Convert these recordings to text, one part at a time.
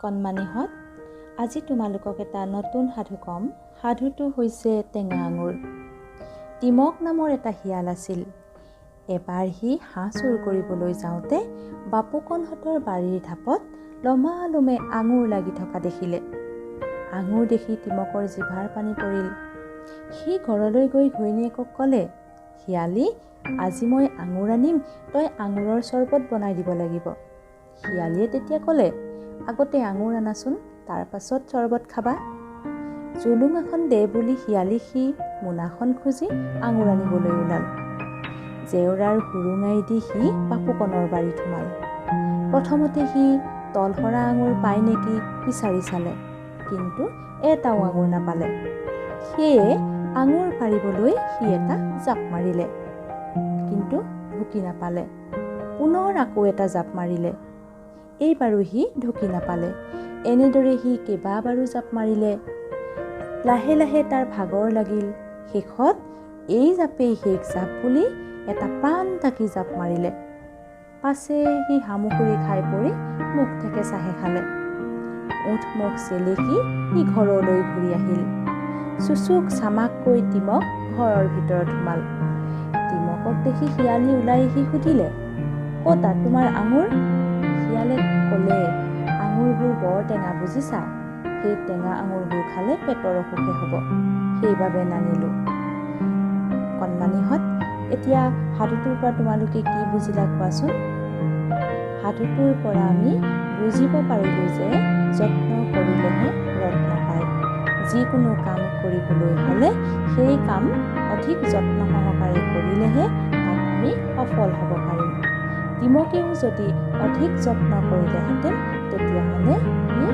কণমানিহঁত, আজি তোমালোকক এটা নতুন সাধু ক'ম। সাধুটো হৈছে টেঙা আঙুৰ। টিমক নামৰ এটা শিয়াল আছিল। এবাৰ সি হাঁহ চুৰ কৰিবলৈ যাওঁতে বাপুকণহঁতৰ বাৰীৰ ঢাপত লমালমে আঙুৰ লাগি থকা দেখিলে। আঙুৰ দেখি টিমকৰ জিভাৰ পানী পৰিল। সি ঘৰলৈ গৈ ঘৈণীয়েকক ক'লে, শিয়ালী, আজি মই আঙুৰ আনিম, তই আঙুৰৰ চৰবত বনাই দিব লাগিব। শিয়ালীয়ে তেতিয়া ক'লে, আগতে আঙুৰ আনাচোন, তাৰ পাছত চৰবত খাবা। জুলুঙাখন দে বুলি শিয়ালী সি মোনাখন খুজি আঙুৰ আনিবলৈ ওলাল। জেওৰাৰ সুৰুঙাই দি সি বাপুকণৰ বাৰীত সোমাল। প্ৰথমতে সি তলসৰা আঙুৰ পায় নেকি বিচাৰি চালে, কিন্তু এটাও আঙুৰ নাপালে। সেয়ে আঙুৰ পাৰিবলৈ সি এটা জাপ মাৰিলে, কিন্তু ঢুকি নাপালে। পুনৰ আকৌ এটা জাপ মাৰিলে, এইবাৰো সি ঢুকি নাপালে। এনেদৰে সি কেইবাবাৰো জাপ মাৰিলে। লাহে লাহে তাৰ ভাগৰ লাগিল। শেষত এই জাপেই শেষ জাপ বুলি এটা প্ৰাণ টাকি জাপ মাৰিলে। পাছে সি হামুখুৰি খাই পৰি মুখ থেকে চাহে খালে। ওঠ মুখ চেলেকি সি ঘৰলৈ ঘূৰি আহিল। চুচুক চামাককৈ টিমক ঘৰৰ ভিতৰত সোমাল। টিমকক দেখি শিয়ালী ওলাই আহি সুধিলে, ক'তা তোমাৰ আঙুৰ? শিয়ালে ক'লে, আঙুৰবোৰ বৰ টেঙা বুজিছা, সেই টেঙা আঙুৰবোৰ খালে পেটৰ অসুখে হ'ব, সেইবাবে নানিলোঁ। কণমানিহঁত, এতিয়া সাধুটোৰ পৰা তোমালোকে কি বুজিলা কোৱাচোন? সাধুটোৰ পৰা আমি বুজিব পাৰিলোঁ যে যত্ন কৰিলেহে ৰত্ন পায়। যিকোনো কাম কৰিবলৈ হ'লে সেই কাম অধিক যত্ন সহকাৰে কৰিলেহে তাত আমি সফল হ'ব পাৰিম। টিমকেও যদি অধিক যত্ন কৰিলেহেঁতেন, তেতিয়াহ'লে সি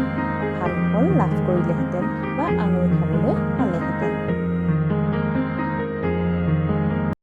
ভাল ফল লাভ কৰিলেহেঁতেন বা আঙুৰ খাবলৈ পালেহেঁতেন।